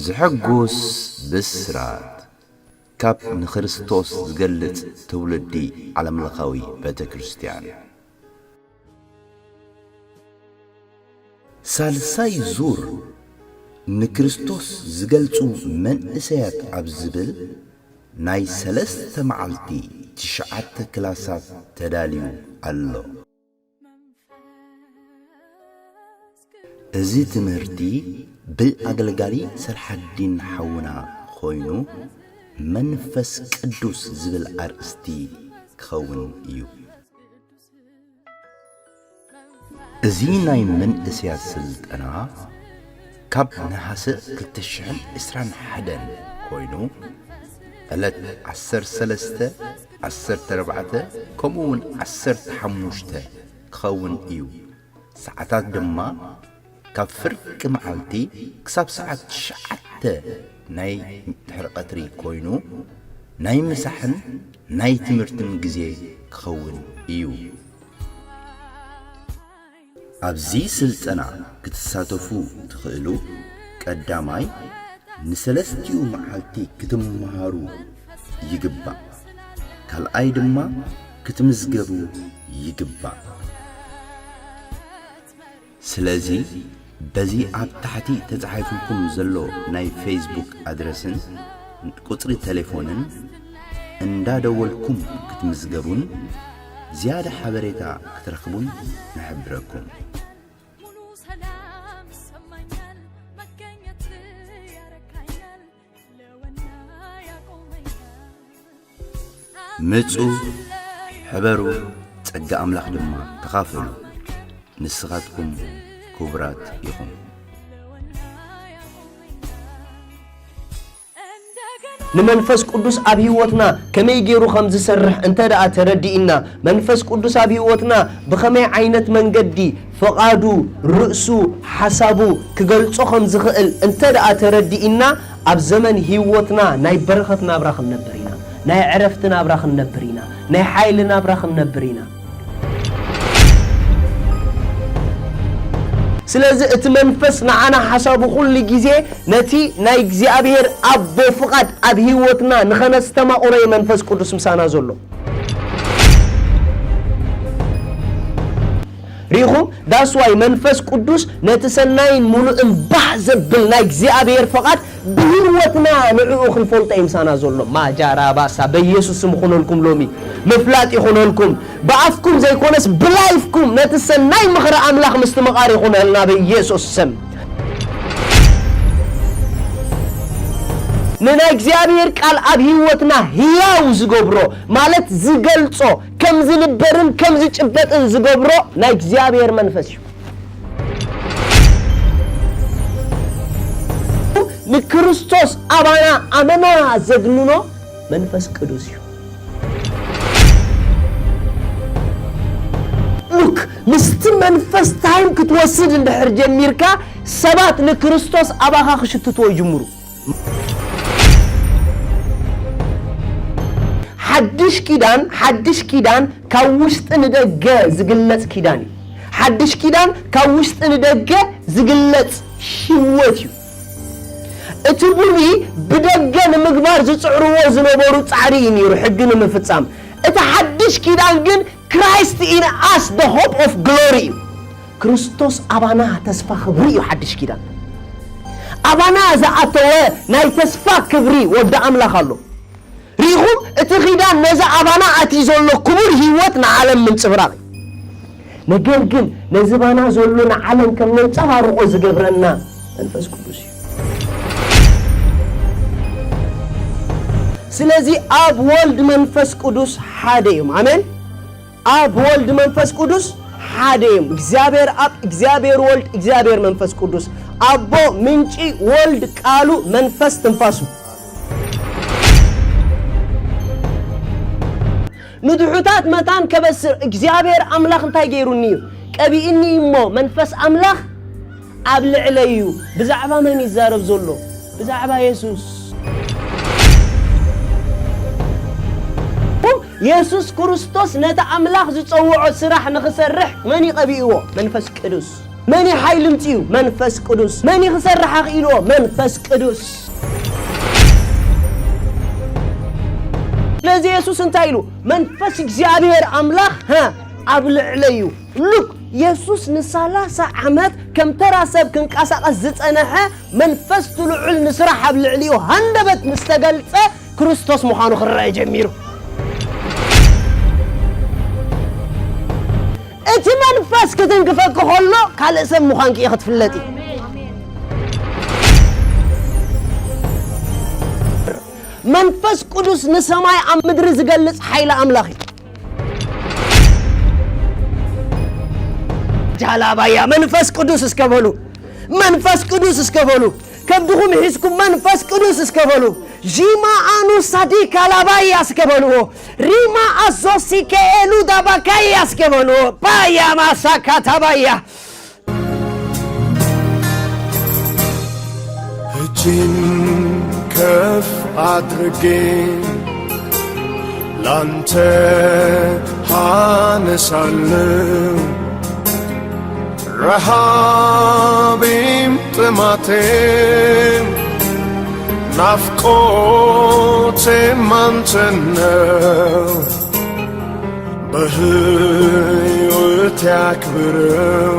ዘሐጉስ ብስራት ካብ ንክርስቶስ ዝገልጽ ትውልዲ ዓለምለኻዊ ቤተ ክርስቲያን። ሳልሳይ ዙር ንክርስቶስ ዝገልጹ መንእሰያት ኣብ ዝብል ናይ ሰለስተ መዓልቲ ትሽዓተ ክላሳት ተዳልዩ ኣሎ። እዚ ትምህርቲ ብኣገልጋሊ ሰልሓዲን ሓውና ኮይኑ መንፈስ ቅዱስ ዝብል ኣርእስቲ ክኸውን እዩ። እዚ ናይ መንእሰያት ስልጠና ካብ ነሃሰ ክልተ ሽሕን ዕስራን ሓደን ኮይኑ ዕለት ዓሰርተ ሰለስተ፣ ዓሰርተ ኣርባዕተ ከምኡ እውን ዓሰርተ ሓሙሽተ ክኸውን እዩ። ሰዓታት ድማ ካብ ፍርቂ መዓልቲ ክሳብ ሰዓት ትሽዓተ ናይ ድሕሪ ቀትሪ ኮይኑ ናይ ምሳሕን ናይ ትምህርትን ግዜ ክኸውን እዩ። ኣብዚ ስልጠና ክትሳተፉ ትኽእሉ፣ ቀዳማይ ንሰለስቲኡ መዓልቲ ክትመሃሩ ይግባእ። ካልኣይ ድማ ክትምዝገቡ ይግባእ። ስለዚ በዚ ኣብ ታሕቲ ተጻሒፉልኩም ዘሎ ናይ ፌስቡክ ኣድረስን ቁጽሪ ቴሌፎንን እንዳደወልኩም ክትምዝገቡን ዝያዳ ሓበሬታ ክትረኽቡን ንሕብረኩም። ምጹ፣ ሕበሩ፣ ጸጋ ኣምላኽ ድማ ተኻፈሉ። ንስኻትኩም ክቡራት ኢኹም። ንመንፈስ ቅዱስ ኣብ ህይወትና ከመይ ገይሩ ከም ዝሰርሕ እንተ ደኣ ተረዲእና፣ መንፈስ ቅዱስ ኣብ ህይወትና ብኸመይ ዓይነት መንገዲ ፍቓዱ፣ ርእሱ፣ ሓሳቡ ክገልጾ ከም ዝኽእል እንተ ደኣ ተረዲእና፣ ኣብ ዘመን ህይወትና ናይ በረኸት ናብራ ክንነብር ኢና። ናይ ዕረፍቲ ናብራ ክንነብር ኢና። ናይ ሓይሊ ናብራ ክንነብር ኢና። ስለዚ እቲ መንፈስ ንዓና ሓሳቡ ኩሉ ግዜ ነቲ ናይ እግዚኣብሔር ኣቦ ፍቓድ ኣብ ህይወትና ንኸነስተማቕሮ እዩ መንፈስ ቅዱስ ምሳና ዘሎ። ሪኹም? ዳስዋይ መንፈስ ቅዱስ ነቲ ሰናይን ሙሉእን ባህ ዘብል ናይ እግዚኣብሔር ፍቓድ ብህይወትና ንዕኡ ክንፈልጦ እዩ ምሳና ዘሎ። ማጃራ ባሳ በኢየሱስ ስም ይኹነልኩም፣ ሎሚ ምፍላጥ ይኹነልኩም። ብኣፍኩም ዘይኮነስ ብላይፍኩም ነቲ ሰናይ ምኽሪ ኣምላኽ ምስትምቓር ይኹነልና በኢየሱስ ስም። ንናይ እግዚኣብሔር ቃል ኣብ ህይወትና ህያው ዝገብሮ፣ ማለት ዝገልጾ፣ ከም ዝንበርን ከም ዝጭበጥን ዝገብሮ ናይ እግዚኣብሔር መንፈስ እዩ። ንክርስቶስ ኣባና ኣመና ዘግንኖ መንፈስ ቅዱስ እዩ። ሉክ፣ ምስቲ መንፈስ ታይም ክትወስድ እንድሕር ጀሚርካ፣ ሰባት ንክርስቶስ ኣባኻ ክሽትትዎ ይጅምሩ። ሓድሽ ኪዳን፣ ሓድሽ ኪዳን ካብ ውሽጢ ንደገ ዝግለጽ ኪዳን እዩ። ሓድሽ ኪዳን ካብ ውሽጢ ንደገ ዝግለጽ ህይወት እዩ። እቲ ብሉይ ብደገ ንምግባር ዝጽዕርዎ ዝነበሩ ጻዕሪ እዩ ነይሩ፣ ሕጊ ንምፍጻም። እቲ ሓድሽ ኪዳን ግን Christ in us, the hope of glory እዩ። ክርስቶስ ኣባና ተስፋ ክብሪ እዩ ሓድሽ ኪዳን። ኣባና ዝኣተወ ናይ ተስፋ ክብሪ ወዲ ኣምላኽ ኣሎ። ሪኹም? እቲ ኪዳን ነዚ ኣባና ኣትዩ ዘሎ ክቡር ህይወት ንዓለም ምንጽብራቕ እዩ። ነገር ግን ነዚ ባና ዘሎ ንዓለም ከም ነንጸባርቖ ዝገብረና መንፈስ ቅዱስ እዩ። ስለዚ ኣብ ወልድ መንፈስ ቅዱስ ሓደ እዮም። ኣሜን። ኣብ ወልድ መንፈስ ቅዱስ ሓደ እዮም። እግዚኣብሔር ኣብ፣ እግዚኣብሔር ወልድ፣ እግዚኣብሔር መንፈስ ቅዱስ። ኣቦ ምንጪ፣ ወልድ ቃሉ፣ መንፈስ ትንፋሱ። ንድሑታት መታን ከበስር እግዚኣብሔር ኣምላኽ እንታይ ገይሩኒ እዩ? ቀቢእኒ እሞ መንፈስ ኣምላኽ ኣብ ልዕለይ እዩ። ብዛዕባ መን ይዛረብ ዘሎ? ብዛዕባ የሱስ። የሱስ ክርስቶስ ነቲ ኣምላኽ ዝጸውዖ ስራሕ ንኽሰርሕ መን እዩ ቀቢእዎ? መንፈስ ቅዱስ። መን እዩ ሓይሊ ምጽኡ? መንፈስ ቅዱስ። መን እዩ ክሰርሕ ኣኽኢልዎ? መንፈስ ቅዱስ። ስለዚ የሱስ እንታይ ኢሉ? መንፈስ እግዚኣብሔር ኣምላኽ፣ ሃ፣ ኣብ ልዕለይ እዩ። ሉክ፣ የሱስ ንሳላሳ ዓመት ከም ተራ ሰብ ክንቀሳቐስ ዝጸንሐ መንፈስ እቲ ልዑል ንስራሕ ኣብ ልዕሊኡ ሃንደበት ምስ ተገልጸ ክርስቶስ ምዃኑ ክረአ ጀሚሩ። እቲ መንፈስ ክትንክፈኪ ከሎ ካልእ ሰብ ምዃንኪ ኢኺ ክትፍለጢ። መንፈስ ቅዱስ ንሰማይ ኣብ ምድሪ ዝገልጽ ሓይሊ ኣምላኽ እዩ። ጃላባያ መንፈስ ቅዱስ እስከ በሉ። መንፈስ ቅዱስ እስከ በሉ። ከብድኹም ሒዝኩም መንፈስ ቅዱስ እስከ በሉ። ዢማ ኣኑ ሳዲ ካላባያ እስከ በልዎ። ሪማ ኣዞሲ ከኤሉ ዳባካያ እስከ በልዎ። ባያ ማሳካታ ባያ። እጅን ከፍ አድርጌ ላንተ አነሳለሁ። ረሃቤም ጥማቴም ናፍቆቴም አንተን ነው። በሕይወቴ አክብረው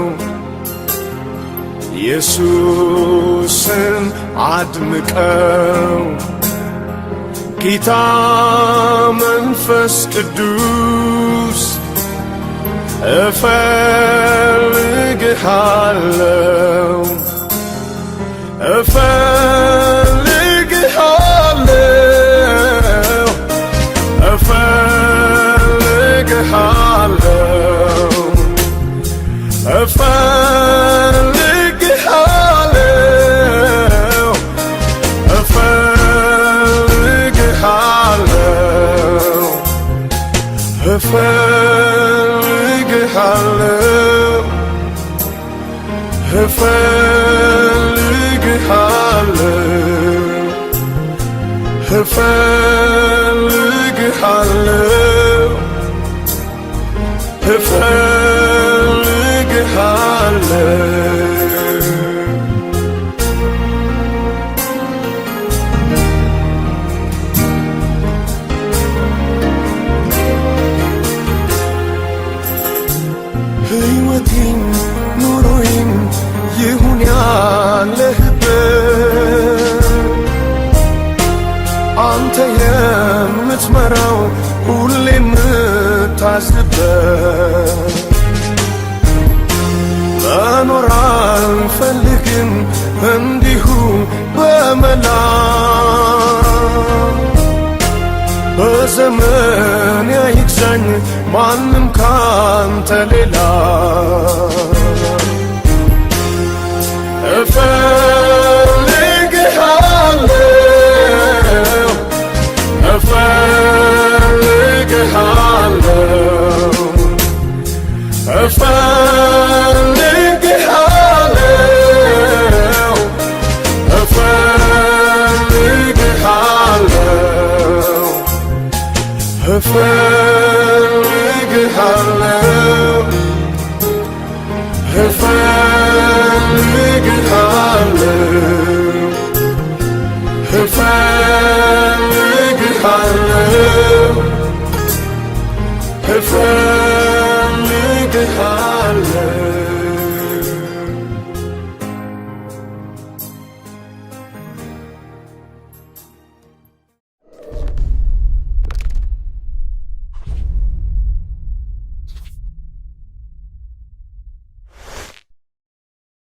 ኢየሱስን አድምቀው። ጌታ መንፈስ ቅዱስ እፈልግሃለው። እፈልግሃለው፣ እፈልግሃለው፣ እፈልግሃለው፣ እፈልግሃለው፣ እፈልግሃለው። እፈልግሃለሁ፣ እፈልግሃለሁ፣ እፈልግሃለሁ። ሕይወቴም ኑሮዬም ይሁን ያለህበት፣ አንተ የምትመራው ሁሌ የምታዝበት። መኖር አልፈልግም እንዲሁ በመላ፣ በዘመኔ አይግዛኝ ማንም ካንተ ሌላ። እፈልግሃለሁ፣ እፈልግሃለሁ፣ እፈልግሃለሁ፣ እፈልግሃለሁ፣ እፈልግሃለሁ፣ እፈልግሃለሁ፣ እፈልግሃለሁ።